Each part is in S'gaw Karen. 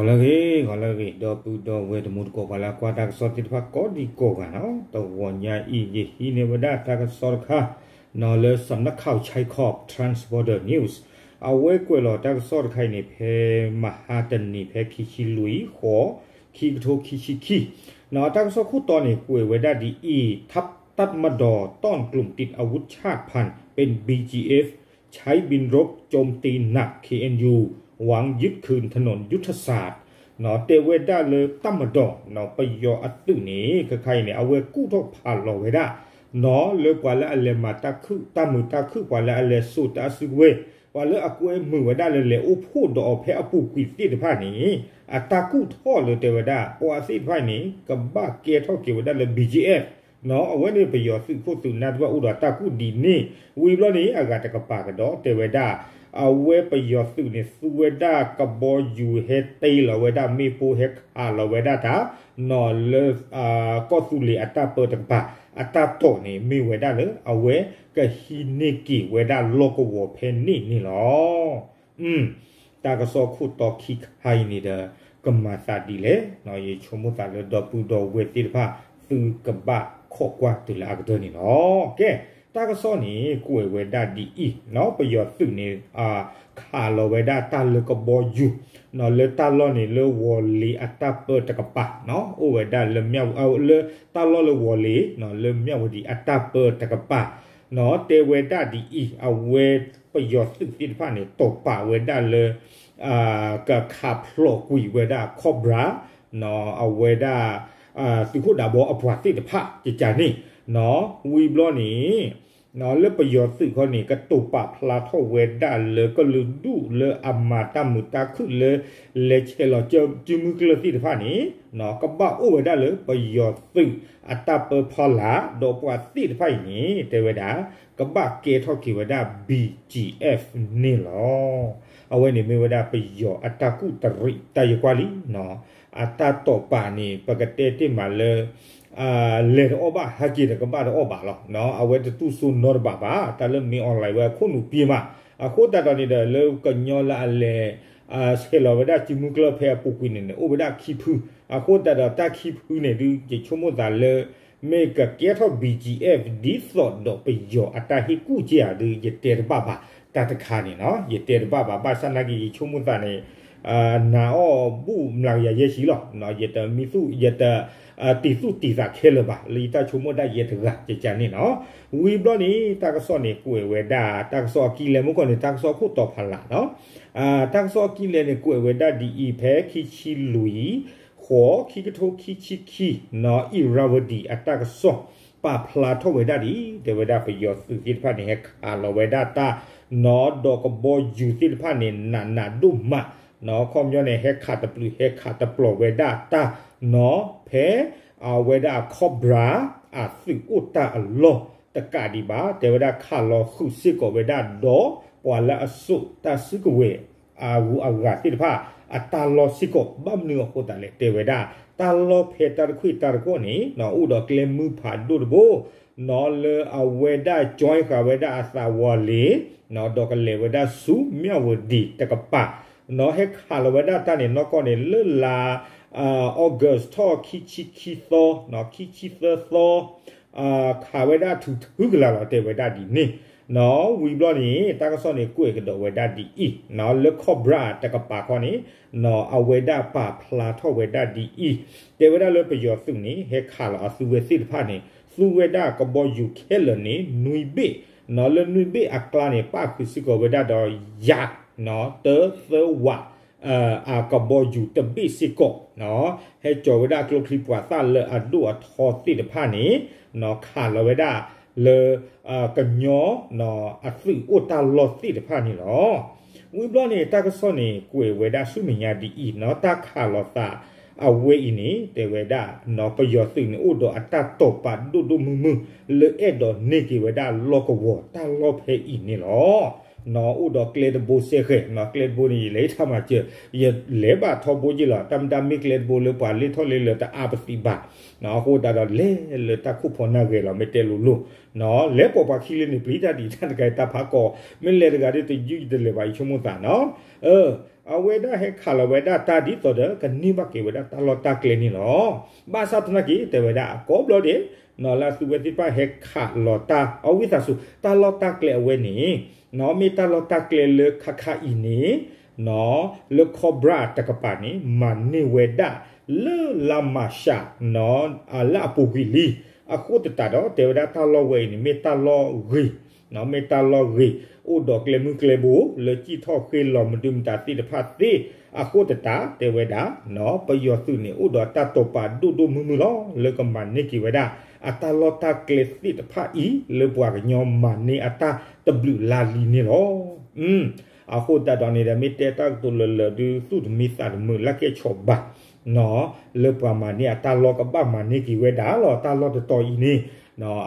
ဂီၤလၢအဂ့ၤ ဂီၤလၢအဂ့ၤ ဒီပုၢ်ဒီဝဲၢ်တံၤသကိး ပှၤလၢအကွၢ်တၢ်ကစီၣ်သ့ၣ်တဖၣ်ကိးဒံကိးဂၤနီၤ, တဂီၤညါအံၤ ယဟံးန့ၢ်ဝဲဒၣ်တၢ်ကစီၣ်တခါ နီၤ လၢ Samna Khaw Chai Khop Trans Border News အဝဲကွဲးလီၤတၢ်ကစီၣ်တခါအံၤန့ၣ် ဖဲမဟါတနံၤ ဖဲခံဆံလွံၢ် ဃိး ခံကထိခံဆံခံ နီၤ တၢ်ကစီၣ်ခိၣ်တီန့ၣ် ကွဲးဝဲဒၣ်ဒ်အံၤ, ทัพ တပ်မတော် ต้านกลุ่มติดอาวุธชาติพันธุ์เป็น บีจีเอฟ ใช้บินรบโจมตีหนัก เคเอ็นยู หวังยึดคืนถนนยุทธศาสตร์ နီၤ တဲဝဲဒၣ်လၢ တပ်မတော် နီၤ ပယီၤအသုးန့ၣ် ခဲခါအံၤန့ၣ် အဝဲကူၣ်ထီၣ်ဖးလီၤဝဲဒၣ် နီၤ လၢပှၤလၢအလဲၤမၤတၢ်ခုၣ် တၢ်မုာ်တၢ်ခုၣ် ပှၤလၢအလဲၤစိာ်တၢ်စုကဝဲၤ ပှၤလၢအကွဲမုာ်ဝဲဒၣ်လၢလဲၤအိၣ်ဖှိၣ်ဒီးအီၤဖဲအပူၤကွံာ်သ့ၣ်တဖၣ်န့ၣ် အတၢ်ကူၣ်ထီၣ်လၢတဲဝဲဒၣ် ပှၤသ့ၣ်တဖၣ်အံၤန့ၣ် ကဘၣ်ကဲထီၣ်က့ၤဝဲဒၣ်လၢ ဘီၣ်ကၠံအ့ၣ် နီၤ အဝဲန့ၣ်ပယီၤသုးခိၣ်သုးနၢ်တဖၣ်အိၣ်ဒီးတၢ်ကူၣ်ဒ်န့ၣ် ဝံၤဘျီန့ၣ် အဂၤတကပၤကဒီးတဲဝဲဒၣ် အဝဲပယီၤသုးန့ၣ် သူဝဲဒၣ်ကဘီယူၤဟဲတ့လီၤဝဲဒၣ်မ့ၣ်ပိၢ်ဟဲခးလီၤဝဲဒၣ်တၢ် နီၤ လၢ ကီၢ်သူလ့ၤအတၢ်ပၢတကပၤ အတၢ်တိာ်န့ၣ် မ့ၢ်ဝဲဒၣ်လၢ အဝဲကဟံးန့ၢ်က့ၤဝဲဒၣ်လီၢ်ကဝီၤဖဲန့ၣ်န့ၣ်လီၤ. တၢ်ကစီၣ်ခိၣ်တီခံခါအံၤန့ၣ်ဒီး ကမၤသးဒ်လဲၣ်, ယဆိကမိၣ်သးလၢဒီပုၢ်ဒီဝဲၢ်သ့ၣ်တဖၣ် သုကဘၣ်ခိးကွၢ်တုၤလၢအကတၢၢ်န့ၣ်လီၤ. ကဲ တၢ်ကစီၣ်န့ၣ် ကွဲးဝဲဒၣ်ဒ်အံၤ, ပယီၤသုးန့ၣ် ခးလီၤဝဲဒၣ်တၢ်လၢကဘီယူၤ လၢတၢ်လီၢ်န့ၣ်လၢဝီၤလ့ၤအတၢ်ပၢတကပၤ အိၣ်ဝဲဒၣ်လၢ လၢတၢ်လီၢ်လၢဝီၤလ့ၤ လၢမၠၣ်ဝတံၤအတၢ်ပၢတကပၤ တဲဝဲဒၣ်ဒ်အံၤ, အဝဲပယီၤသုးသ့ၣ်တဖၣ်န့ၣ် တိာ်ပာ်ဝဲဒၣ်လၢ ကခးဖျိးကွံာ်ဝဲဒၣ် Cobra အဝဲဒၣ် သုးခိၣ်ဒးဘီအပှၤသ့ၣ်တဖၣ် ကကန့ၣ် ဝံၤဘျီန့ၣ် လၢပယီၤသုးခီန့ၣ် ကတိာ်ပာ်ဖျါထီၣ်ဝဲဒၣ်လၢကလုာ်ဒူၣ်လၢအမၤတၢ်မုာ်တၢ်ခုၣ်လၢ လဲၤဆဲးလီၤကၠံမုၢ်ကျၢၢ်သ့ၣ်တဖၣ်န့ၣ် ကဘၣ်အိၣ်ဝဲဒၣ်လၢပယီၤသုးအတၢ်ပၢဖီလာ် ဒီးပှၤသ့ၣ်တဖၣ်အံၤန့ၣ် တဲဝဲဒၣ် ကဘၣ်ကဲထီၣ်က့ၤဝဲဒၣ် ဘီၣ်ကၠံအ့ၣ် န့ၣ်လီၤ. အဝဲန့ၣ်မ့ၢ်ဝဲဒၣ်ပယီၤအတၢ်ကူၣ်တရံးတၢ်ယကွၢ်လံ အတၢ်တိာ်ပာ်န့ၣ် ပကတဲတ့ၢ်မးလၢ လဲၤတအီၣ်ဘၣ် ဟဲက့ၤဒီးကဘၣ်တအီၣ်ဘၣ်လီၤ. အဝဲတတူၢ်စိနီတဘ့ၣ်ဘၣ် တၢ်လၢမ့ၢ် online ဝဲအခိၣ်နူာ်ပ့ၤမး အဃိသတးဒီးန့ၣ်ဒီး လၢကညီလၢအလဲၤ ဆဲးလီၤဝဲဒၣ်ကၠံမုၢ်ကျၢၢ်ဖဲအပူၤကွံာ်န့ၣ်န့ၣ် အိၣ်ဝဲဒၣ်ခံဖု အဃိသတးဒီးတၢ်ခံဖုန့ၣ်ဒုး ယဆိကမိၣ်သးလၢ မ့ၢ်ကကဲထီၣ် ဘီၣ်ကၠံအ့ၣ် ဒ်သိးဒီးပယီၤအတၢ်ဟ့ၣ်ကူၣ်က့ဧါဒုး ယတဲတဘၣ်ဘၣ် တၢ်တခါန့ၣ်နီၤ ယတဲတဘၣ်ဘၣ် ဘၣ်ဆၣ်နာ်က့ ယဆိကမိၣ်သးန့ၣ် နာ်အီၤဘူၣ်မျးကယၤယဲၢ်ဆံလီၤ. ယတမံသူၣ် ယတ တံၤသူၣ်တံၤသးခဲလၢာ်ဘၣ် လၢယတၢ်ဆိကမိၣ်ဒၣ်ယဲတဂၤ ကကန့ၣ်နီၤ. ဝံၤဘျီန့ၣ် တၢ်ကစီၣ်န့ၣ် ကွဲးဝဲဒၣ် တၢ်ကစီၣ်အကံလဲမုၢ်ကီၢ်န့ၣ် တၢ်ကစီၣ်ခိၣ်တီဖးလးနီၤ တၢ်ကစီၣ်အကံလဲန့ၣ် ကွဲးဝဲဒၣ်ဒ်အံၤ ဖဲခံဆံလွံၢ် ဃိး ခံကထိခံဆံခံ နီၤ အံၤရၤဝတံၤအတၢ်ကစီၣ် ပာ်ဖျါထီၣ်ဝဲဒၣ်ဒ်အံၤ တဲဝဲဒၣ်ပယီၤသုးသ့ၣ်တဖၣ်န့ၣ် ဟဲခးလီၤဝဲဒၣ်တၢ် နီၤ ဒီးကဘီယူၤသ့ၣ်တဖၣ်န့ၣ် နးနးဒိၣ်မး နီၤ ခီပညီန့ၣ် ဟဲခးတပျုာ် ဟဲခးတပျီၤဝဲဒၣ်တၢ် နီၤ ဖဲ အဝဲဒၣ် Cobra အသုးအိၣ်တၢ်အလီၢ်တကးဒံးဘၣ် တဲဝဲဒၣ်ခးလီၤဃုာ်စ့ၢ်ကီးဝဲဒၣ်ဒီး ပှၤလၢအစိာ်တၢ်စုကဝဲၤ အဂုၤအဂၤသ့ၣ်တဖၣ် အတၢ်လီၢ်စ့ၢ်ကီး ဘၣ်မနုၤအဃိသတးလဲၣ် တဲဝဲဒၣ် တၢ်လီၢ်ဖဲတၢ်တခွံၣ်တၢ်တခီန့ၣ် အိၣ်ဒီးကျဲမုၢ်ဖးဒိၣ်တဘိ နီၤ လၢအဝဲဒၣ် join ဃာ်ဝဲဒၣ်အသးဝီၤလ့ၤ နီၤ ဒီးကလဲၤဝဲဒၣ်ဆူမၠၣ်ဝတံၤတကပၤ နီၤ ဟဲခးလီၤဝဲဒၣ်တၢ်န့ၣ် နီၢ်ကီၢ်န့ၣ် လၢလါ August ထီၣ်ခံဆံခံသီ ခံဆံသၢသီ ခးဝဲဒၣ်ထုးထုကလးလီၤ တဲဝဲဒၣ်ဒ်န့ၣ် နီၤ ဝံၤဘျီန့ၣ် တၢ်ကစီၣ်န့ၣ် ကွဲးကဒီးဝဲဒၣ်ဒ်အံၤ နီၤ လၢ Cobra တကပၤခီန့ၣ် နီၤ အဝဲဒၣ်ပာ်ဖျါထီၣ်ဝဲဒၣ်ဒ်အံၤ တဲဝဲဒၣ်လၢပယီၤသုးန့ၣ် ဟဲခးလီၤအသုဝဲသ့ၣ်တဖၣ်န့ၣ် သူဝဲဒၣ်ကဘီယူၤခဲလၢာ်န့ၣ် နွံဘ့ၣ် နီၤ လၢနွံဘ့ၣ်အကျါန့ၣ် ပာ်ဃုာ်စ့ၢ်ကီးဝဲဒၣ်ဒီး ယး နီၤ တၢသၢဝး အကဘီယူၤတဘ့ၣ်စ့ၢ်ကီး နီၤ ဟဲကၠီၤဝဲဒၣ်ကျိချံမျိာ်သၣ်လၢအဒိၣ်အထီသ့ၣ်တဖၣ်န့ၣ် နီၤ ခးလီၤဝဲဒၣ်လၢ ကညီ အသုးအိၣ်တၢ်လီၢ်သ့ၣ်တဖၣ်န့ၣ်လီၤ. ဝံၤဘျီန့ၣ် တၢ်ကစီၣ်န့ၣ် ကွဲးဝဲဒၣ်ဆူမဲာ်ညါဒ်အံၤ နီၤ တၢ်ခးလီၤသးအဝဲအံၤန့ၣ် တဲဝဲဒၣ် နီၤ ပယီၤသုးန့ၣ် အိၣ်ဒီးအတၢ်တိာ်ပာ်ဒိၣ်ဒိၣ်မုၢ်မုၢ် လၢအဲၣ်ဒိးန့ၢ်က့ၤဝဲဒၣ်လီၢ်ကဝီၤတၢ်လီၢ်ဖဲအံၤန့ၣ်လီၤ. နီၤ အိၣ်ဒီးကျဲတဘိစဲဃဲၤ နီၤ ကျဲတဘိန့ၣ် ယလဲၤတၢ်မၤစၢၤ ယလဲၤဘၣ်ထီဘိယ့ၢ်လီၤ တၢ်မတၤမ့ၢ်ကျဲတဘိလၢပှၤလဲၤထီၣ်လဲၤလၢၤတအါပသံးဘၣ် နီၤ အဃိသတးဒီးလဲၤလၢတၢ်ခိၣ်ဖီနၢ်ဂဲၤလီၤ မ့ၢ်တဲလိၤလိၤ နီၤ လဲၤပိာ်ပှၤခံလၢန့ၣ် ပျံၤတၢ်ဒံးတၢ်တခါအံၤတၢ်ဖးကီ မ့ၢ်လဲၤတဂၤဒီးတယုၢ်ယတလဲၤဘၣ် ယဆိကမိၣ်သးနီၤ အၢ အဝဲဒၣ်ဟဲခးလီၤဝဲဒၣ်တၢ်ဒ်သိးဒီး ကန့ၢ်ဘၣ်က့ၤဝဲဒၣ်တၢ်လီၢ်တၢ်ကျဲန့ၣ်လီၤ. ဘၣ်ဆၣ်သနာ်က့ တဲဝဲဒၣ် ကိးဘျီဒဲး လၢအသုးဝဲသ့ၣ်တဖၣ်ဟဲခးလီၤတၢ် အဝံသးစူၤ တၢ်လီၢ်တၢ်ကျဲအဝဲန့ၣ် မ့ၢ်တၢ်လီၢ်တၢ်ကျဲလၢခါခါအံၤန့ၣ် လၢ Cobra တကပၤန့ၣ် မၤန့ၢ်ဝဲဒၣ် လၢလါမၢ်ၡး လၢအပူၤကွံာ်လံ. အဃိသတးဒီး တဲဝဲဒၣ်တၢ်လီၢ်ဝဲအံၤန့ၣ် မ့ၢ်တၢ်လီၢ်ဂ့ၤ မ့ၢ်တၢ်လီၢ်ဂ့ၤ အိၣ်ဒီးကျဲမုၢ်ကျဲဘိ လၢစံၣ်ထီၣ်ဃ့လီၤမနုၤမတၤသ့ၣ်တဖၣ်သ့. အဃိသတး တဲဝဲဒၣ် ပယီၤသုးန့ၣ် အိၣ်ဒီးတၢ်တိာ်ပာ်ဒိၣ်ဒိၣ်မုၢ်မုၢ်လီၤ လၢကမၤန့ၢ်က့ၤဝဲဒၣ် အတၢ်လီၢ်တၢ်ကျဲသ့ၣ်တဖၣ်အံၤ လၢပှၤကညီမၤန့ၢ်အတၢ်တဘျုးလါလံန့ၣ်လီၤ. အဃိသတးဒီးန့ၣ်ဒီး မ့ၢ်တဲတၢ်ကတိၤလၢာ်လၢာ်ဒုး သူၣ်တမံသးတမုာ် လၢကဲဆီးဘၣ် လၢပှၤမၤန့ၢ်အတၢ်လီၢ်ကဘၣ်မၤန့ၢ်က့ၤဝဲဒၣ်လီၤ တၢ်လီၢ်တတီၤအံၤန့ၣ်.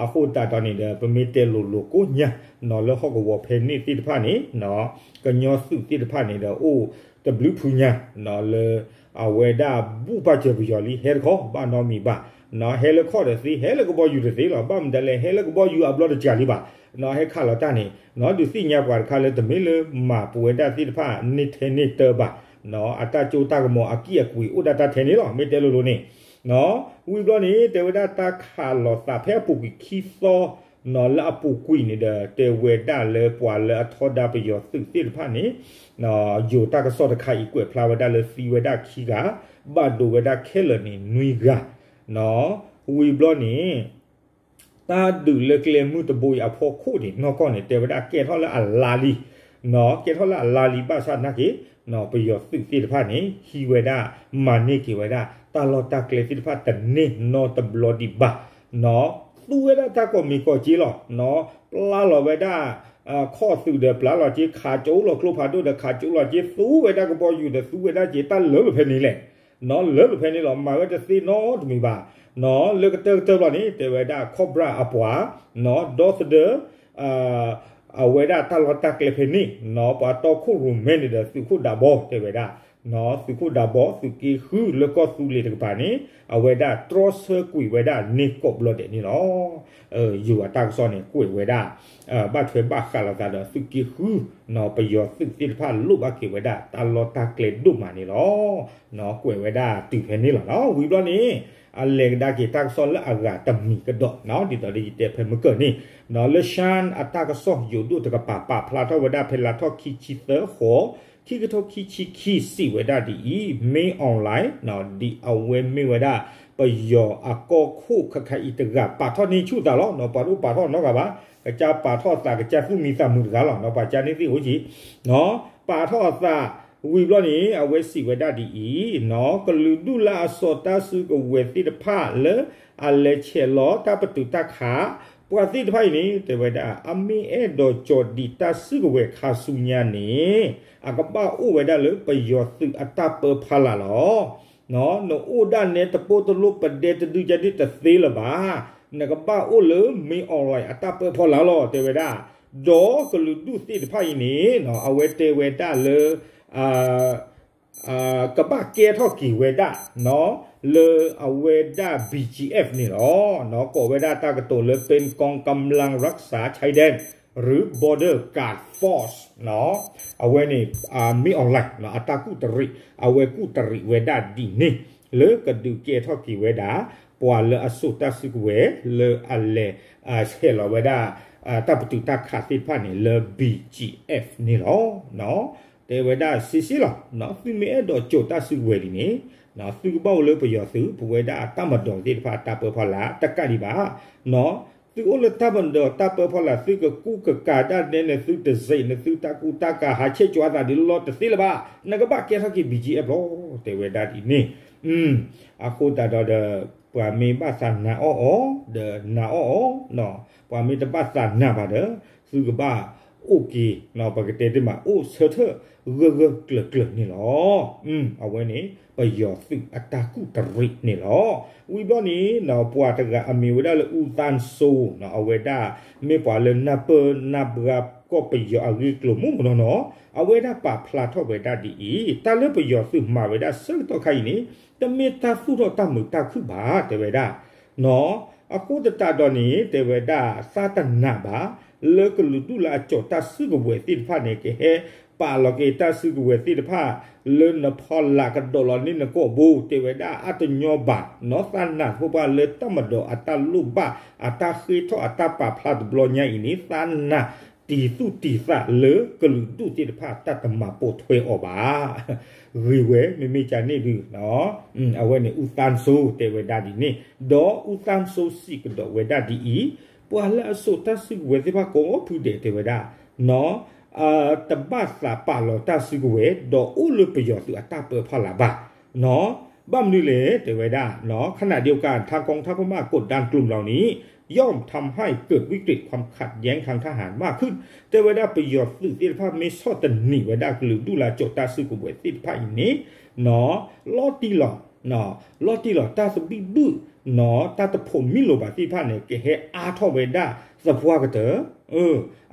အဃိသတးဒီးန့ၣ်ဒီး ပမ့ၢ်တဲလိၤလိၤကိးညါ လၢဟီၣ်ကဝီၤဖဲန့ၣ်သ့ၣ်တဖၣ်န့ၣ် ကညီသုးသ့ၣ်တဖၣ်န့ၣ်ဒီး အိၣ်တဘျုးဖုညါ လၢ အဝဲဒၣ်ဘူၣ်ဘၣ်စၢၤပယီၤလံ ဟဲတခီ ဘၣ်နီတမံၤဘၣ်. ဟဲလၢခီၣ်တသ့ ဟဲလၢကဘီယူၤတသ့လီၤ. ဘၣ်မတၤလဲၣ် ဟဲလၢကဘီယူၤအဘျီတစှၤလံဘၣ်. ဟဲခးလီၤတၢ်န့ၣ် ဒုးသ့ၣ်ညါပှၤတခါလၢ တမ့ၢ်လၢမၤပဝဲဒၣ်သ့ၣ်တဖၣ်န့ၢ်ထဲန့ၢ်တၢဘၣ်. အတၢ်ကၠိတၢ်ကမီၤအကံၢ်အကွံာ်အိၣ်ဒၣ်တၢ်ထဲန့ၣ်လီၤ. မ့ၢ်တဲလိၤလိၤန့ၣ် ဝံၤဘျီန့ၣ် တဲဝဲဒၣ်တၢ်ခးလီၤသးဖဲအပူၤကွံာ်ခံသီ လၢအပူၤကွံာ်န့ၣ်ဒီး တဲဝဲဒၣ်လၢပှၤလၢအထီဒါပယီၤသုးသ့ၣ်တဖၣ်န့ၣ် ယိၤတၢ်ကစီၣ်တခါအံၤကွဲးဖျါဝဲဒၣ်လၢသံဝဲဒၣ်ခံဂၤ ဘၣ်ဒိဝဲဒၣ်ခဲလၢာ်န့ၣ်နွံဂၤ ဝံၤဘျီန့ၣ် တၢ်ဒုးလၢကျဲမုၢ်တဘိအံၤအဖီခိၣ်န့ၣ် နီၢ်ကီၢ်န့ၣ် တဲဝဲဒၣ်ကဲထီၣ်လၢအလါလံ ကဲထီၣ်လၢအလါလံ ဘၣ်ဆၣ်သနာ်က့ ပယီၤသုးသ့ၣ်တဖၣ်န့ၣ် ဟံးဝဲဒၣ် မၤန့ၢ်က့ၤဝဲဒၣ် တၢ်လီၢ်တၢ်ကျဲသ့ၣ်တဖၣ်တန့ၢ်နီတဘျီဒံးဘၣ်. သူဝဲဒၣ်တၢ်ကိးမံၤကိးက့လီၤ. ပျၢ်လီၤဝဲဒၣ် ခီၣ်သုးဒီးပျၢ်လီၤက့ ခးကၠိလီၤကျိဖးဒိၣ်ဒီးခးကၠိလီၤက့ သူဝဲဒၣ်ကဘီယူၤဒီးသူဝဲဒၣ်က့ တၢ်လၢာ်လၢာ်ဖဲန့ၣ်လဲၣ် လၢာ်လၢာ်ဖဲန့ၣ်လီၤ. မၤဝဲတသ့နီတမံၤဘၣ်. လၢကတၢၢ်ကတၢၢ်ဘျီန့ၣ် တဲဝဲဒၣ် Cobra အပှၤ ဒီသဒၢ အဝဲဒၣ်တၢ်လီၢ်တၢ်ကျဲဖဲန့ၣ် ပှၤတီခိၣ်ရိၣ်မဲန့ၣ်ဒီးသုးခိၣ်ဒးဘီ တဲဝဲဒၣ် သုးခိၣ်ဒးဘီ သုးက့ဃုလၢကီၢ်သူလ့ၤတကပၤန့ၣ် အဝဲဒၣ်တြီဆၢကွံာ်ဝဲဒၣ်န့ၢ်ကိးဘျီဒဲးန့ၣ်လီၤ. ယိၤအတၢ်ကစီၣ်န့ၣ် ကွဲးဝဲဒၣ် ဘၣ်ထွဲဘၣ်ဃးလိာ်သးဒီးသုးက့ဃု ပယီၤသုးသ့ၣ်တဖၣ်လိၣ်ဘၣ်က့ၤဝဲဒၣ် တၢ်လီၢ်တၢ်ကျဲဒိၣ်မးန့ၣ်လီၤ. ကွဲးဝဲဒၣ်တုၤဖဲန့ၣ်လီၤ. ဝံၤဘျီန့ၣ် အလဲၤကဒါက့ၤတၢ်ကစီၣ်လၢအဂၤတမံၤကဒီး ဒ်သိးဒီးယတဲဖဲမုၢ်ကၢၢ်န့ၣ် လၢၡၢၣ်အတၢ်ကစီၣ်ယိၤဒိၣ်တကပၤ ပာ်ဖျါထီၣ်ဝဲဒၣ်ဖဲလါထီၣ်ခံဆံသၢဃိး ခံကထိခံဆံခံ စံးဝဲဒၣ်ဒ်အံၤ မင်းအောင်လှိုင် ဒ်အဝဲမ့ၢ်ဝဲဒၣ် ပယီၤအကီၢ်ခိၣ်ခဲခါအံၤတဂၤ ပာ်ထီၣ်န့ၢ်ဆူၣ်သးလီၤ. ပှၤတအိၣ်ပာ်ထီၣ်နီတဂၤဘၣ်. ကစၢ်ပာ်ထီၣ်အသး ကစၢ်သူၣ်မံသးမုာ်တဂၤလီၤ. ပှၤကစၢ်န့ၣ်သ့ၣ်အိၣ်ကံ ပာ်ထီၣ်အသး ဝံၤဘျီန့ၣ် အဝဲစံးဝဲဒၣ်ဒ်အံၤ ကလုာ်ဒူၣ်လၢအစိာ်တၢ်စုကဝဲၤသ့ၣ်တဖၣ်လၢ အလဲၤဆဲးလီၤတၢ်ပတုာ်တၢ်ခး ပှၤသ့ၣ်တဖၣ်အံၤန့ၣ် တဲဝဲဒၣ် အမ့ၢ်အဲၣ်ဒိးကၠီၤဒံးတၢ်စုကဝဲၤခါဆူညါန့ၣ် အကဘၣ်အိၣ်ဝဲဒၣ်လၢပယီၤသုးအတၢ်ပၢဖီလာ်လီၤ. နအိၣ်ဒၣ်နဲတပိၢ်တလိၣ်ပဒဲတဒုကဒုတသ့လၢၤဘၣ်. နကဘၣ်အိၣ်လၢ မင်းအောင်လှိုင် အတၢ်ပၢဖီလာ်လီၤ တဲဝဲဒၣ်. ဒီးကလုာ်ဒူၣ်သ့ၣ်တဖၣ်အံၤန့ၣ် အဝဲတဲဝဲဒၣ်လၢ ကဘၣ်ကဲထီၣ်က့ၤဝဲဒၣ် လၢအဝဲဒၣ် ဘီၣ်ကၠံၣ်အ့ၣ်ဖ် န့ၣ်လီၤ. ကိးဝဲဒၣ်တၢ်ကတိၤလၢ เป็นกองกำลังรักษาชายแดน หรือ Border Guard Force အဝဲန့ၣ် မင်းအောင်လှိုင် အတၢ်ကူၣ်တရံး အဝဲကူၣ်တရံးဝဲဒၣ်ဒ်န့ၣ် လၢကဒုးကဲထီၣ်က့ၤဝဲဒၣ် ပှၤလၢအစိာ်တၢ်စုကဝဲၤ လၢအလဲၤဆဲးလီၤဝဲဒၣ် တၢ်ပတုာ်တၢ်ခးသ့ၣ်တဖၣ်န့ၣ် လၢ ဘီၣ်ကၠံၣ်အ့ၣ်ဖ် န့ၣ်လီၤ. တဲဝဲဒၣ်စံးစ့ၢ်လီၤ. သုမ့ၢ်အဲၣ်ဒိးကၠီၤတၢ်စုကဝဲၤဒ်န့ၣ် သုကဘၣ်အိၣ်လၢပယီၤသုး ပဝဲဒၣ်တၢ်မၤဒီးသ့ၣ်တဖၣ်တၢ်ပၢဖီလာ် တကးဒံးဘၣ် သုအိၣ်လၢတၢ်မၤဒီးတၢ်ပၢဖီလာ် သုကကူကကၤဒၣ်နဲန့ၣ် သုတစ့းန့ၣ် သုတၢ်ကူတၢ်ကၤဟးဆဲးကွၢ်သးဒ်လီၤတသ့လၢၤဘၣ်. နကဘၣ်ကဲထီၣ်က့ၤ ဘီၣ်ကၠံၣ်အ့ၣ်ဖ် လီၤ တဲဝဲဒၣ်ဒ်န့ၣ်. အဃိသတးဒီး ပှၤမ့ၢ်ဘၣ်သးနာ်အီၣ်အီၤ ဒီးနာ်အီၣ်အီၤ, ပှၤမ့ၢ်တဘၣ်သးနာ်ဘၣ်ဒီး သုကဘၣ်အိၣ်က့ၤ ပကတဲတ့ၢ်မး အိၣ်ဆၢထၢၣ်ဂၢၢ်ဂၢၢ်ကျၢၤကျၢၤန့ၣ်လီၤ. အဝဲန့ၣ် ပယီၤသုးအတၢ်ကူၣ်တရံးန့ၣ်လီၤ. ဝံၤဘျီန့ၣ် ပှၤတဂၤအမံၤဝဲဒၣ်လၢ အူသၣ်စိ အဝဲဒၣ်မ့ၢ်ပှၤလၢနၢ်ပၢၢ်နၢ်ဘှါကီၢ်ပယီၤအဂ့ၢ်အကျိၤမ့ၢ်နီၢ်နီၢ် အဝဲဒၣ်ပာ်ဖျါထီၣ်ဝဲဒၣ်ဒ်အံၤ တၢ်လၢပယီၤသုးမၤဝဲဒၣ်ဆၢကတီၢ်ခါအံၤန့ၣ် တမ့ၢ်တၢ်သူၣ်ထီၣ်တၢ်မုာ်တၢ်ခုၣ်ဘၣ် တဲဝဲဒၣ် အဃိသတးဒီးန့ၣ် တဲဝဲဒၣ်သးတနာ်ဘၣ် လၢကလုာ်ဒူၣ်လၢအကၠီၤတၢ်စုကဝဲၤသ့ၣ်တဖၣ်န့ၣ် ကဟဲ ပာ်လီၤက့ၤတၢ်စုကဝဲၤသ့ၣ်တဖၣ် လၢနဖီလာ်ကဒီးလီၤန့ၢ်နကိာ်ဘိ တဲဝဲဒၣ်အတညီဘၣ်နီၤ. သးနာ်သပှၢ်လၢတၢ်မၤဒီးအတၢ်လိၣ်ဘၣ် အတၢ်ဃ့ထီၣ်အတၢ်ပာ်ဖျါတဘျီညါအံၤန့ၣ် သးနာ်တံၤသူၣ်တံၤသးလၢကလုာ်ဒူၣ်သ့ၣ်တဖၣ်တၢ်တမၤပိာ်ထွဲအီၤဘၣ် ဂ့ၤဝဲ မ့မ့ၢ်ကန့ၣ်ဒုး အဝဲန့ၣ် အူသၣ်စိ တဲဝဲဒၣ်ဒ်န့ၣ် ဒီးအူသၣ်စိစံးကဒီးဝဲဒၣ်ဒ်အံၤ ပှၤလၢအစိာ်တၢ်စုကဝဲၤသ့ၣ်တဖၣ်ကိးဖုဒဲး တဲဝဲဒၣ် တဘၣ်သးပာ်လီၤတၢ်စုကဝဲၤ ဒီးအိၣ်လၢပယီၤသုးအတၢ်ပၢဖီလာ်ဘၣ် ဘၣ်မနုၤလဲၣ် တဲဝဲဒၣ် ขณะเดียวกัน ทางกองทัพพม่ากดดันกลุ่มเหล่านี้ ย่อมทำให้เกิดวิกฤตความขัดแย้งทางทหารมากขึ้น တဲဝဲဒၣ်ပယီၤသုးသ့ၣ်တဖၣ်မ့ၢ်ဆီၣ်သနံးဝဲဒၣ်ကလုာ်ဒူၣ်လၢအစိာ်တၢ်စုကဝဲၤသ့ၣ်တဖၣ်အံၤန့ၣ် လီၤတံၢ်လီၤ လီၤတံၢ်လီၤတၢ်သဘံၣ်ဘုၣ် တၢ်တဖိးမံလိာ်ဘၣ်သ့ၣ်တဖၣ်န့ၣ် ကဟဲအါထီၣ်ဝဲဒၣ်သပှၢ်ကတၢၢ်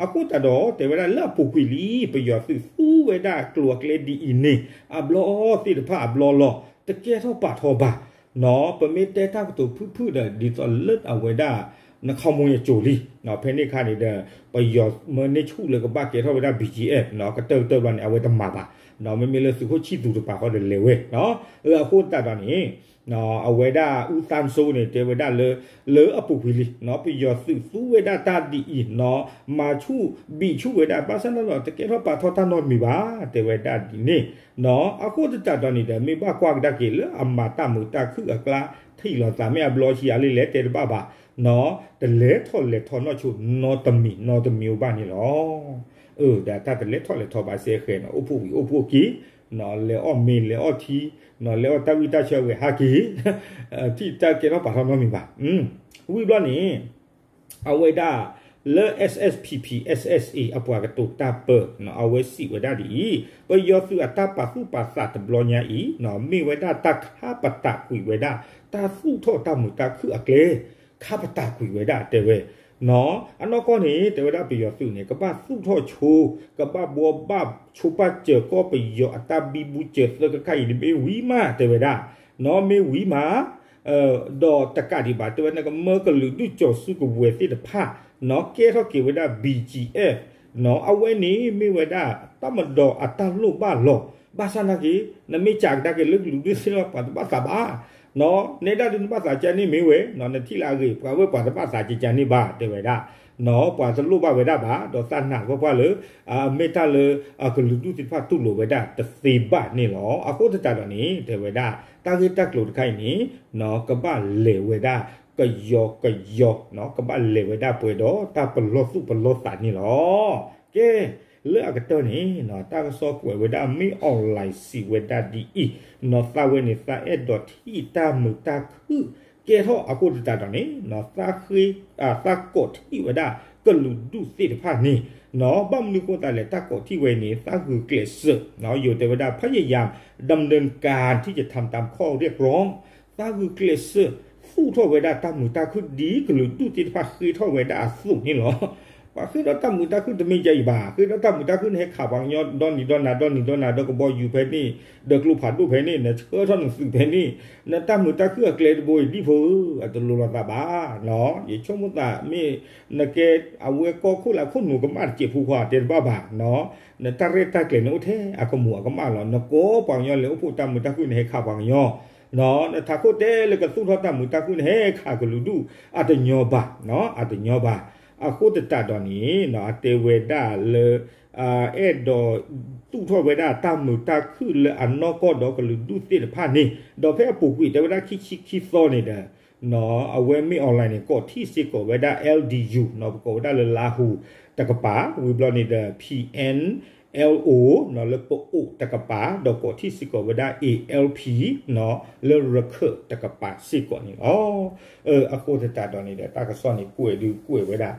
အဃိသတးဒီး တဲဝဲဒၣ်လၢအပူၤကွံာ်လံ ပယီၤသုးသူဝဲဒၣ်ကျိၤအကျဲဒ်အံၤန့ၣ် အဘျီသ့ၣ်တဖၣ်အဘျီလီၤ တကဲထီၣ်ပာ်ထီၣ်ဘၣ် ပမ့ၢ်တဲတၢ်ကတိၤဖုၣ်ဖုၣ်ဒီး ဒ်သိးလၢအဝဲဒၣ် နခီမူအစိၤလံ ဖဲန့ၣ်အခါန့ၣ်ဒီး ပယီၤမၢန့ၢ်ဆူၣ်လၢကဘၣ်ကဲထီၣ်ဝဲဒၣ် ဘီၣ်ကၠံၣ်အဲၣ် ကတၢၢ်ကတၢၢ်ဘျီန့ၣ် အဝဲတမၤဘၣ် မ့မ့ၢ်လၢသုးခိၣ်ဆံၣ်သူတပၤဃီဒီးလဲၤဝဲ အဃိသတးဒီးန့ၣ် အဝဲဒၣ်အူသၣ်စိန့ၣ် တဲဝဲဒၣ်လၢ လၢအပူၤကွံာ်လံ ပယီၤသုးသူဝဲဒၣ်တၢ်ဒ်အံၤ မၤဆူၣ်ဘံၣ်ဆူၣ်ဝဲဒၣ် ဘၣ်ဆၣ်န့ၣ်ဒီး တကဲထီၣ်ပာ်ထီၣ်တၢ်နီတမံၤဘၣ် တဲဝဲဒၣ်ဒ်န့ၣ် အဃိသတးဒီးန့ၣ်ဒီး မ့ၢ်ဘၣ်ကွၢ်ကဒါက့ၤလၢအမၤတၢ်မုာ်တၢ်ခုၣ်အကျါ ထံၣ်လိာ်သးမ့ၢ်အဘျီဆံးအါလံလဲၣ် တဲတဘၣ်ဘၣ် တလဲၤထီၣ်လဲၤထီနီၢ်ဆိနီတမံၤ နီတမံၤအိၣ်ဘၣ်န့ၣ်လီၤ. ဒီးတၢ်တလဲၤထီၣ်လဲၤထီဘၣ်စဲဃဲးန့ၣ် အိၣ်ဖှိၣ်ဝံၤအိၣ်ဖှိၣ်က့ၤ လဲၤအီၣ်မ့ၤလဲၤအီၣ်ထံ လဲၤအီၣ်တၢ်ဝံၣ်တၢ်ဆၢဝဲဟးက့ၤ ထံၣ်တၢ်ကဲထီၣ်ပာ်ထီၣ်နီတမံၤဘၣ် ဝံၤဘျီန့ၣ် အဝဲဒၣ် လၢ SSPP SSA အပှၤကတိၤတၢ်ပၢ အဝဲစံးဝဲဒၣ်ဒ်အံၤ ပယီၤသုးအတၢ်ပာ်သူၣ်ပာ်သးတဘျီညါအံၤ မ့ၢ်ဝဲဒၣ်တၢ်ခါပတာ်ကွံာ်ဝဲဒၣ် တၢ်သူၣ်ထီၣ်တၢ်မုာ်တၢ်ခုၣ်အကျဲ ခါပတာ်ကွံာ်ဝဲဒၣ်တဲဝဲ အနီၢ်ကီၢ်န့ၣ် တဲဝဲဒၣ်ပယီၤသုးန့ၣ် ကဘၣ်သူၣ်ထီၣ်ဆိ ကဘၣ်ဘှီဘၣ်ဆိဘၣ်စၢၤကီၢ်ပယီၤအတၢ်ဘံဘူစၢၤသၢကခါအံၤန့ၣ် မ့ၢ်ဝံၤမး တဲဝဲဒၣ် မ့ၢ်ဝံၤမး ဒီးတကးဒံးဘၣ် တဲဝဲ နကမၢကလုာ်ဒူၣ်ကၠီၤစုကဝဲၤသ့ၣ်တဖၣ် ကဲထီၣ်က့ၤဝဲဒၣ် ဘီၣ်ကၠံၣ်အဲၣ် အဝဲန့ၣ်မ့ၢ်ဝဲဒၣ် တၢ်မၤဒီးအတၢ်လိၣ်ဘၣ်လီၤ. ဘၣ်ဆၣ်နာ်က့ နမ့ၢ်စံးကဒါက့ၤလၢကလုာ်ဒူၣ်သ့ၣ်တဖၣ် ပှၤတဘၣ်သးဘၣ် နဲဒၣ်ဒုးနဘၣ်သးကန့ၣ်မ့ၢ်ဝဲ နထံၣ်လၢအဂ့ၤ ပှၤဝဲပှၤတဘၣ်သးကန့ၣ်ဘၣ် တဲဝဲဒၣ် ပှၤတလိၣ်ဘၣ်ဝဲဒၣ်ဘၣ် ဒီးသးနာ်ပှၢ်ပှၢ်လၢ အမ့ၢ်တၢ်လၢ ကလုာ်ဒူၣ်သ့ၣ်တဖၣ်တူၢ်လိာ်ဝဲဒၣ်တသ့ဘၣ်န့ၣ်လီၤ. အဃိသတးဒီးန့ၣ် တဲဝဲဒၣ် တၢ်ဂ့ၢ်တၢ်ကျိၤတခါအံၤန့ၣ် ကဘၣ်လဲၤဝဲဒၣ် ကယီကယီ ကဘၣ်လဲၤဝဲဒၣ်ပှဲၤဒီးတၢ်ပလီၢ်သူၣ်ပလီၢ်သးန့ၣ်လီၤ. ကဲ လၢအကတၢၢ်န့ၣ် တၢ်ကစီၣ်ကွဲးဝဲဒၣ် မင်းအောင်လှိုင် စံးဝဲဒၣ်ဒ်အံၤ နီၢ်သးဝဲန့ၣ် သးအဲၣ်ဒိးထံၣ်တၢ်မုာ်တၢ်ခုၣ် ကဲထီၣ်အဃိသတးဒီးန့ၣ် သးဃ့ သးကိးထံၣ်ဝဲဒၣ် ကလုာ်ဒူၣ်သ့ၣ်တဖၣ်န့ၣ် ဘၣ်မနုၤဃိသးလဲၣ် တၢ်ကိးထံၣ်ဝဲန့ၣ် သးဂုာ်ကျဲးစၢး ယိၤတဲဝဲဒၣ် พยายามดำเนินการที่จะทำตามข้อเรียกร้อง သးဂုာ်ကျဲးစၢး သူၣ်ထီၣ်ဝဲဒၣ်တၢ်မုာ်တၢ်ခုၣ်ဒ်ကလုာ်ဒူၣ်သ့ၣ်တဖၣ်ဃ့ထီၣ်ဝဲဒၣ်အသိးန့ၣ်လီၤ. ပှၤဃ့ထီၣ်တၢ်မုာ်တၢ်ခုၣ်တမ့ၢ်ဒ်အံၤဘၣ်, ဃ့ထီၣ်တၢ်မုာ်တၢ်ခုၣ်နဟဲခးပှၤကညီဒီနံၤဒီနၤ ဒီနံၤဒီနၤ ဒီကဘီယူၤဖဲန့ၣ် ဒီကလုာ်ဖးဒိၣ်ဖဲန့ၣ် နဆှၢထီၣ်နသုးဖဲန့ၣ် နတၢ်မုာ်တၢ်ခုၣ်အကျဲတဘိအံၤဒ်ဖိဧၢ အတလိၤလိာ်သးဘၣ်. ယဆိကမိၣ်သးမ့ၢ် နကဲအဝဲကီၢ်ခိၣ်လၢခိၣ်နူာ်ကမၣ်တစဲးဖိခွါတဲတဘၣ်ဘၣ် နတၢ်ရဲၣ်တၢ်ကျဲၤန့ၣ်အိၣ်ထဲအကမူၤအကမၣ်လီၤ. နကိးပှၤကညီလဲၤအိၣ်ဖှိၣ်တၢ်မုာ်တၢ်ခုၣ်နဟဲခးပှၤကညီ နထးခိၣ်တဲလၢကသူၣ်ထီၣ်တၢ်မုာ်တၢ်ခုၣ်နဟဲခးကလုာ်ဒူၣ် အတညီဘၣ်, အတညီဘၣ်. အဃိသတးဒီးန့ၣ် အတဲဝဲဒၣ်လၢ အဲၣ်ဒိးသူၣ်ထီၣ်ဝဲဒၣ်တၢ်မုာ်တၢ်ခုၣ်လၢအနီၢ်ကီၢ်ဒီးကလုာ်ဒူၣ်သ့ၣ်တဖၣ်န့ၣ် ဒီးဖဲအပူၤကွံာ်တဲဝဲဒၣ်ခံဆံခံသီန့ၣ်ဒီး အဝဲမ့ၢ် online န့ၣ် ကိးထံၣ်စ့ၢ်ကီးဝဲဒၣ် แอลดียู ပကိးဝဲဒၣ်လၢလါဟူတကပၤ ဝံၤဘျီန့ၣ်ဒီး ပီဢၣ်အၣ်လ်အိၣ် လၢပအိၣ်တကပၤ ဒီးကိးထံၣ်စ့ၢ်ကီးဝဲဒၣ် အ့ၣ်အၣ်လ်ပီၣ် လၢရခၢၣ်တကပၤစ့ၢ်ကီးန့ၣ်လီၤ. အဃိသတးဒီးန့ၣ်ဒီး တၢ်ကစီၣ်န့ၣ်ကွဲးဒုးကွဲးဝဲဒၣ်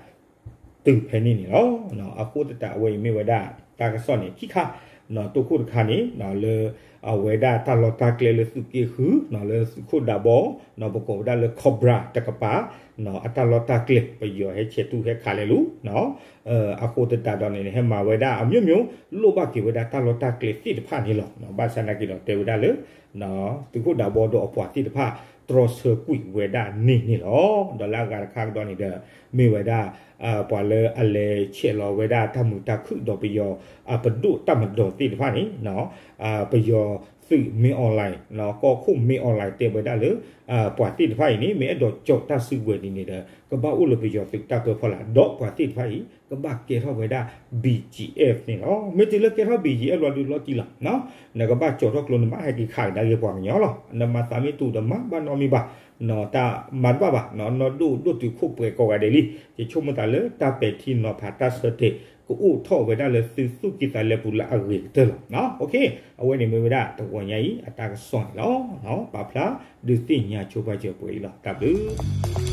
တုၤဖဲန့ၣ်န့ၣ်လီၤ. အဃိသတးအဝဲအံၤမ့ၢ်ဝဲဒၣ် တၢ်ကစီၣ်န့ၣ်ခံခါ တိခိၣ်တခါန့ၣ် လၢအဝဲဒၣ်တၢ်လီၢ်တၢ်ကျဲလၢသုးက့ဃု လၢသုးခိၣ်ဒးဘီ ပကိးဝဲဒၣ်လၢ Cobra တကပၤ အတၢ်လီၢ်တၢ်ကျဲ ပယီၤဟဲဆဲးတူၢ်ဟဲခးလဲၤလူၤ အဃိသတးဒီးန့ၣ် ဟဲမၤဝဲဒၣ်အမျိုးမျိုး လိၣ်ဘၣ်က့ၤဝဲဒၣ်တၢ်လီၢ်တၢ်ကျဲသ့ၣ်တဖၣ်န့ၣ်လီၤ. ဘၣ်ဆၣ်နာ်က့ဒီးတဲဝဲဒၣ်လၢ သုးခိၣ်ဒးဘီဒီးအပှၤသ့ၣ်တဖၣ် တြီဆၢကွံာ်ဝဲဒၣ်န့ၣ်န့ၣ်လီၤ. ဒီးလၢအဂၤတခါကဒီးန့ၣ်ဒီး မ့ၢ်ဝဲဒၣ် ပှၤလၢအလဲၤဆဲးလီၤဝဲဒၣ်တၢ်မုာ်တၢ်ခုၣ်ဒီးပယီၤပဒိၣ်တၢ်မၤဒိးသ့ၣ်တဖၣ်န့ၣ် ပယီၤသုးမ့ၢ်အီၣ်လဲၣ် ကီၢ်ခိၣ်မ့ၢ်အီၣ်လဲၣ်တဲဝဲဒၣ်လၢ ပှၤသ့ၣ်တဖၣ်အံၤန့ၣ် မ့ၢ်အဲၣ်ဒိးကၠီၤတၢ်စုကဝဲၤဒ်န့ၣ်ဒီး ကဘၣ်အိၣ်လၢပယီၤသုးတၢ်ပၢဖီလာ် ဒီးပှၤသ့ၣ်တဖၣ်အံၤ ကဘၣ်ကဲထီၣ်ဝဲဒၣ် ဘီၣ်ကၠံၣ်အဲၣ်န့ၣ်လီၤ. မ့ၢ်တုၤလၢကဲထီၣ် ဘီၣ်ကၠံၣ်အဲၣ် လီၤဒုးလီၤတံၢ်လီၤ နကဘၣ်ကၠီၤထီၣ်ကျိ နဘၣ်ဟဲက့ၤခးကဒါက့ၤပှၤကညီလီၤ. နမၤသးမ့ၢ်တူၢ်ဒီးမၤဘၣ်နီတမံၤဘၣ်, တၢ်မၤတဘၣ်ဘၣ်, နီၢ်ဒိၣ်ဒိၣ်တုာ်ခိၣ်ပှဲၤကိးဂၤဒဲးလံ. ယဆိကမိၣ်သးလၢတၢ်ပဲာ်ထံနီၤဖးတၢ်ဆၢတဲာ် ကအိၣ်ထီၣ်ဝဲဒၣ်လၢသုသူၣ်ကံၢ်သးလဲပူၤလၢအဂ့ၤကတၢၢ်လီၤ. အဝဲန့ၣ်မ့ၢ်ဝဲဒၣ်တဂီၤညါအံၤ အတၢ်ကစီၣ်န့ၣ်လီၤ. ပာ်ဖျါဒုးသ့ၣ်ညါဆိပာ်စၢၤပှဲၤအံၤလီၤ. တၢ်ဘျုး